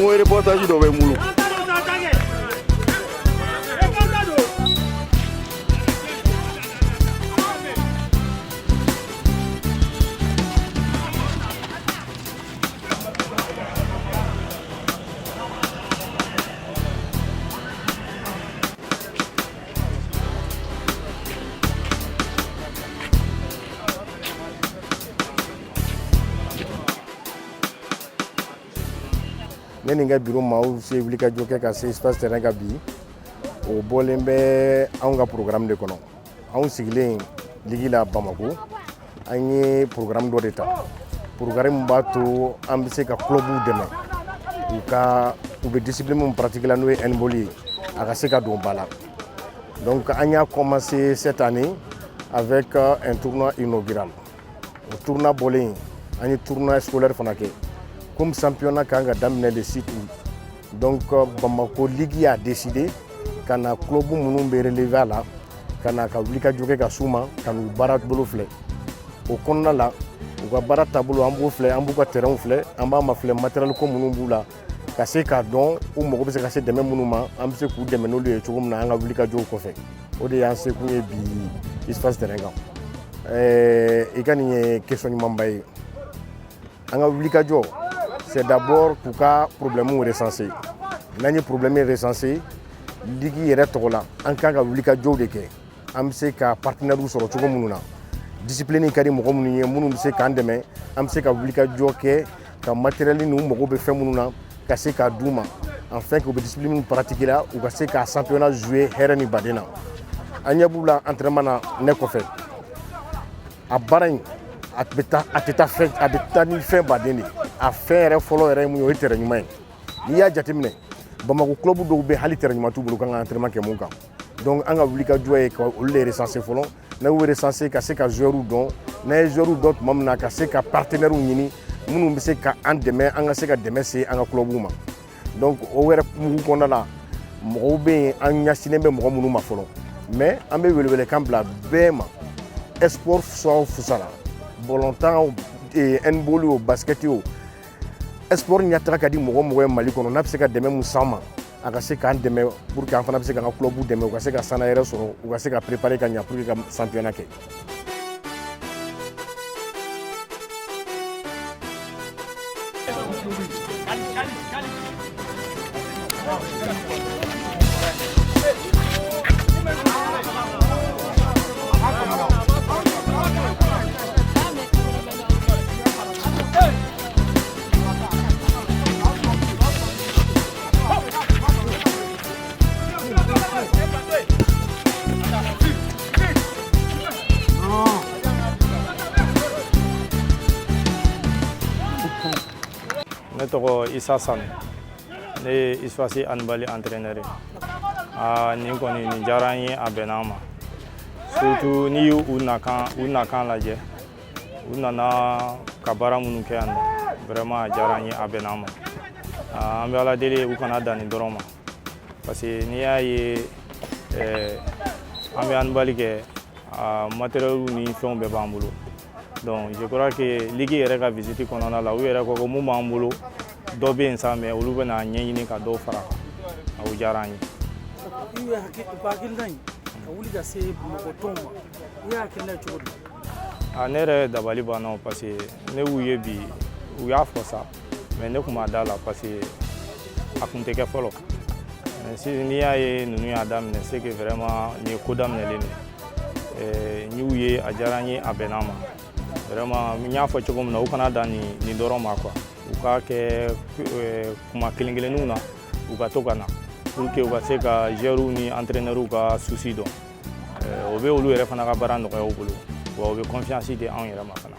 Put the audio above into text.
N ko reportage dɔ bɛ n bolo. Ne ni n ka biro maaw se wulikajɔ kɛ ka se USFAS terrain kan bi. O bɔlen bɛ anw ka programme de kɔnɔ. Anw sigilen ligue la Bamako, an ye programme dɔ de ta, programme min b'a to an bɛ se ka clubw dɛmɛ u ka u bɛ discipline min pratiquer la, n'o ye handball ye, a ka se ka don ba la. Donc an y'a commencé cette année avec un tournoi inaugural. O tournoi bɔlen, an ye tournoi scolaire fana kɛ. Comme championnat kan ka daminɛ le 6 août, donc Bamako ligue y'a décidé ka na club minnu bɛ relever a la, ka na ka wulikajɔ kɛ ka s'u ma, ka n'u baara bolo filɛ. O kɔnɔna la, u ka baara taabolo, an b'o filɛ, an b'u ka terrainw filɛ, an b'a mafilɛ matériel ko minnu b'u la, ka se k'a dɔn u mago bɛ se ka se dɛmɛ minnu ma, an bɛ se k'u dɛmɛ n'olu ye cogo min na an ka wulikajɔw kɔfɛ. O de y'an sekun ye bi USFAS terrain kan. I ka nin ye question ɲumanba ye. An ka wulikajɔ, c'est d'abord k'u ka problème recenser. N'an ye problème recenser, ligue yɛrɛ tɔgɔ la, an kan ka wulikajɔw de kɛ, an bɛ se ka partenaires sɔrɔ cogo minnu na, discipline ka di mɔgɔ minnu ye, minnu bɛ se k'an dɛmɛ, an bɛ se ka wulikajɔ kɛ ka matériel ninnu mago bɛ fɛn minnu na, ka se k'a d'u ma, afin que u bɛ discipline min pratiquer la, u ka se ka championnat jouer hɛrɛ ni baden na. An ɲɛ b'u la entraînement na ne kɔfɛ. A baara in, a bɛ taa, a tɛ taa fɛn, a bɛ taa ni fɛn baden de ye. A fɛn yɛrɛ fɔlɔ yɛrɛ ye mun ye? O ye terrain ɲuman ye. N'i y'a jateminɛ, Bamako club dɔw bɛ, hali terrain ɲuman t'u bolo kan ka entraînement kɛ mun kan. Donc an ka wulikajɔ ye ka olu de recenser fɔlɔ. N'a y'u recenser, ka se ka joueurs dɔn, n'a ye joueurs dɔn tuma min na, ka se ka partenaires ɲini minnu bɛ se ka an dɛmɛ, an ka se ka dɛmɛ se an ka clubw ma. Donc o yɛrɛ mugu kɔnɔna la, mɔgɔw bɛ yen, an ɲɛsinnen bɛ mɔgɔ minnu ma fɔlɔ. Mais an bɛ welewelekan bila bɛɛ ma, sport soit fusara, ballontan, handball o, basket o, sport ɲɛtaga ka di mɔgɔ mɔgɔ ye Mali kɔnɔ, n'a bɛ se ka dɛmɛ mun s'an ma, a ka se k'an dɛmɛ pour que an fana bɛ se k'an ka club dɛmɛ, u ka se ka sana yɛrɛ sɔrɔ, u ka se ka préparer ka ɲɛ pour que ka championnat kɛ. Ne tɔgɔ Isa Sanu, ne ye USFAS handball entraîneur ye. Aa, nin kɔni, nin diyara n ye, a bɛnna an ma, surtout n'i y'u nakan, u nakan lajɛ, u nana ka baara minnu kɛ yan nɔ, vraiment a diyara n ye, a bɛnna an ma. An bɛ Ala deli u kana dan nin dɔrɔn ma, parce que n'i y'a ye an bɛ handball kɛ, a matériel ni fɛnw bɛɛ b'an bolo. Donc je crois que ligue yɛrɛ ka visite kɔnɔna la, u yɛrɛ ko ko mun b'an bolo, dɔ bɛ yen sa, mais olu bɛna ɲɛɲini ka dɔw fara kan. O diyara an ye. I ye u ka hakilina in ka wuli ka se Bamakɔ tɔnw ma, i y'a hakilina ye cogo di? A, ne yɛrɛ dabali banna o, parce que ne y'u ye bi, u y'a fɔ sa, mais ne tun ma da la, parce que a tun tɛ kɛ fɔlɔ. Mais si n'i y'a ye ninnu y'a daminɛ, c'est que vraiment nin ye ko daminɛlen de ye. N y'u ye, a diyara n ye, a bɛnna n ma vraiment. N y'a fɔ cogo min na, u kana dan nin dɔrɔn ma quoi, u k'a kɛ kuma kelen kelenninw na, u ka to ka na pour que u ka se ka joueurs ni entraîneurs ka souci dɔn. O bɛ olu yɛrɛ fana ka baara nɔgɔya u bolo, wa o bɛ confiance di anw yɛrɛ ma fana.